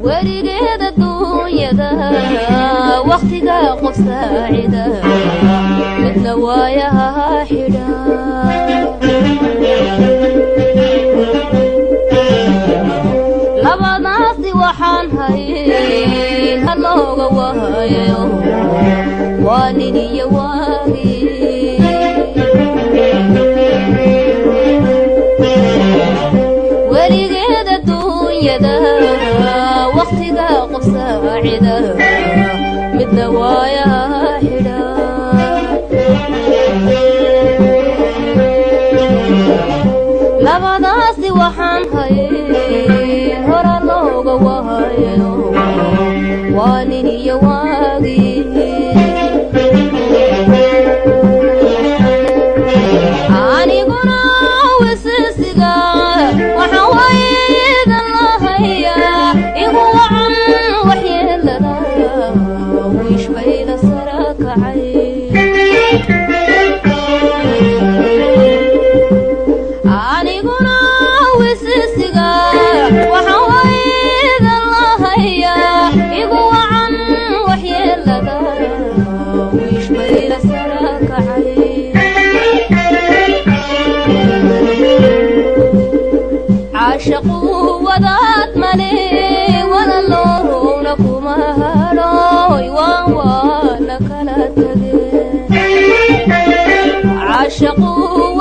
Weligeeda duunyada wakhtiga qof saacida midna waayaha xidha. Labadaasi waxaan hayn halooga waayayo waa nin iyo waagi. Weligeeda duunyada wakhtiga qof saacida midna waayaha xidha. Labadaasi waxaan hayn hora looga waayayo waa nin iyo waagi. Aniguna wisisiga waxaan waydan lahayaa igu wacan waxyeelada wiish bayla sara kacay. Aniguna wisisiga waxaan waydan lahayaa igu wacan waxyeelada wiish bayla sara kacay. Caashaqu wadaad male walaloowna kuma hadhoy waan waana kala tageen. Caashaqu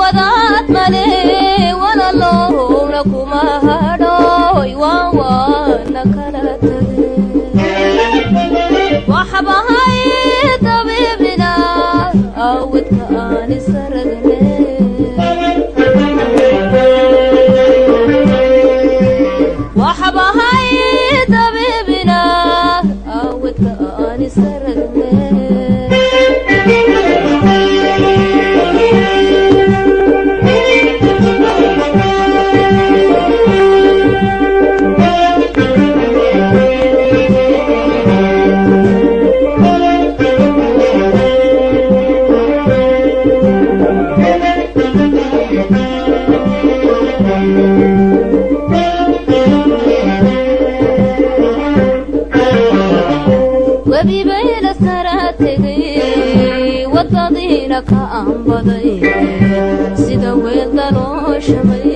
wadaad male walaloowna kuma hadhoy waan waana kala tageen. Waxbahay dabiibina awdka aan isaragne. Waxbahay dabiibina awdka aan isaragne. Webi bayla sara tegay wadadiina ka aanbaday sida weelda loo shamay.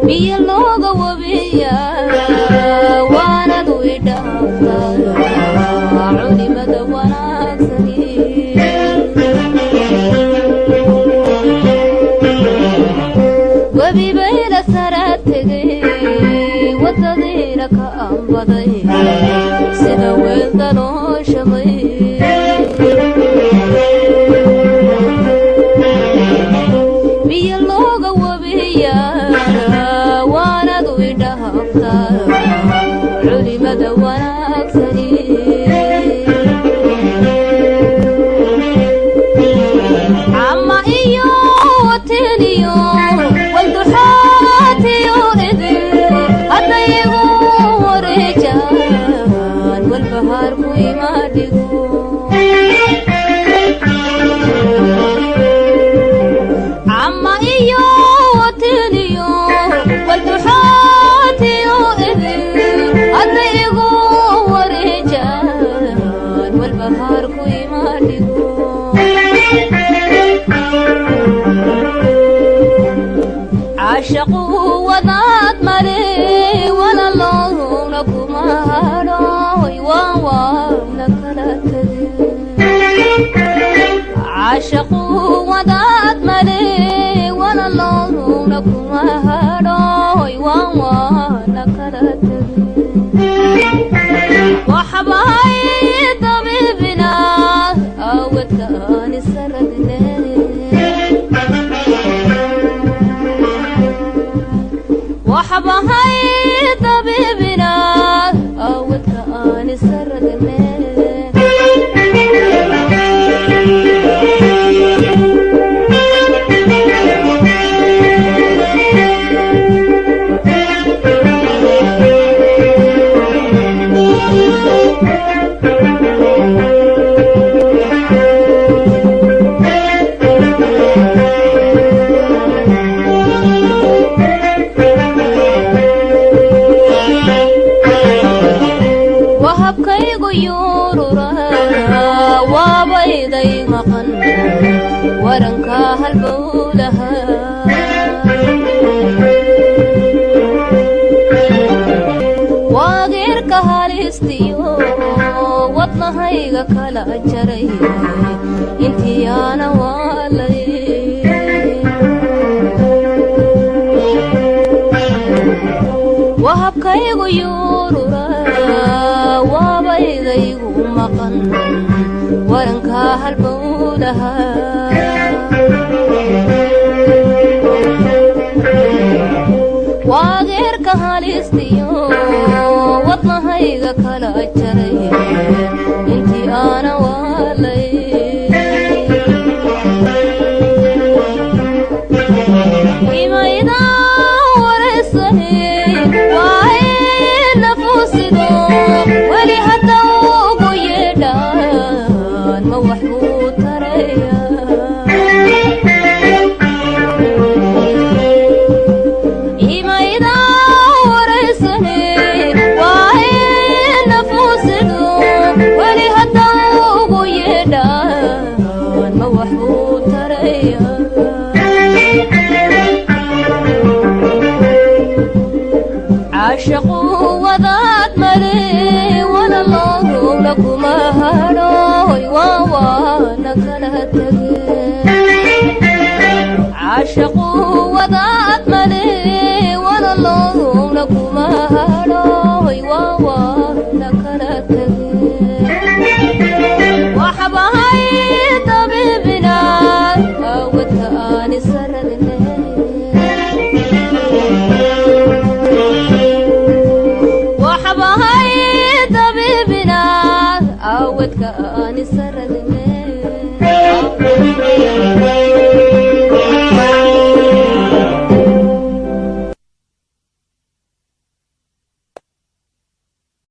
Biyo looga wabiya waanadu idhaaftaa culimada wanaagsani. Webi bayla sara tegay wadadiina ka aanbaday sida weelda loo shamay. Biyo looga wabiya waanadu idhaaftaa culimada wanaagsani. Cama iyo watiniyo walduxaatiyo idin hadday igu wareejaan walbahaarku ima dhigo. Cama iyo watiniyo walduxaatiyo idin hadday igu wareejaan walbahaarku ima dhigo. Caashaqu wadaad male walaloowna kuma hadhoy waan waana kala tageen. Caashaqu wadaad male walaloowna kuma hadhoy waan waana kala tageen. Waxbahay dabiibina awadka aan isaragne. Waxbahay dabiibina awadka aan isaragne. Wadnahayga kala jaray intiyaana waalay. Wahabkaygu yuurura waabaydaygu maqan warankaa halbowlaha. Waageerka halistiyo wadnahayga kala jaray intii aana waalay. Imayda wareysane waa nafuusido weli hadda ugu yeedhaan ma wax buu taraya. Imayda wareysane waa nafuusido weli hadda ugu yeedhaan ma wax buu taraya. Caashaqu wadaad male walalowna kuma hadhoy waa waana kala tage. Caashaqu wadaad male walalowna kuma hadhoy waa waana kala tage. Waxbahay dabiibina awadka aan isaragne. Waxbahay dabiibina awadka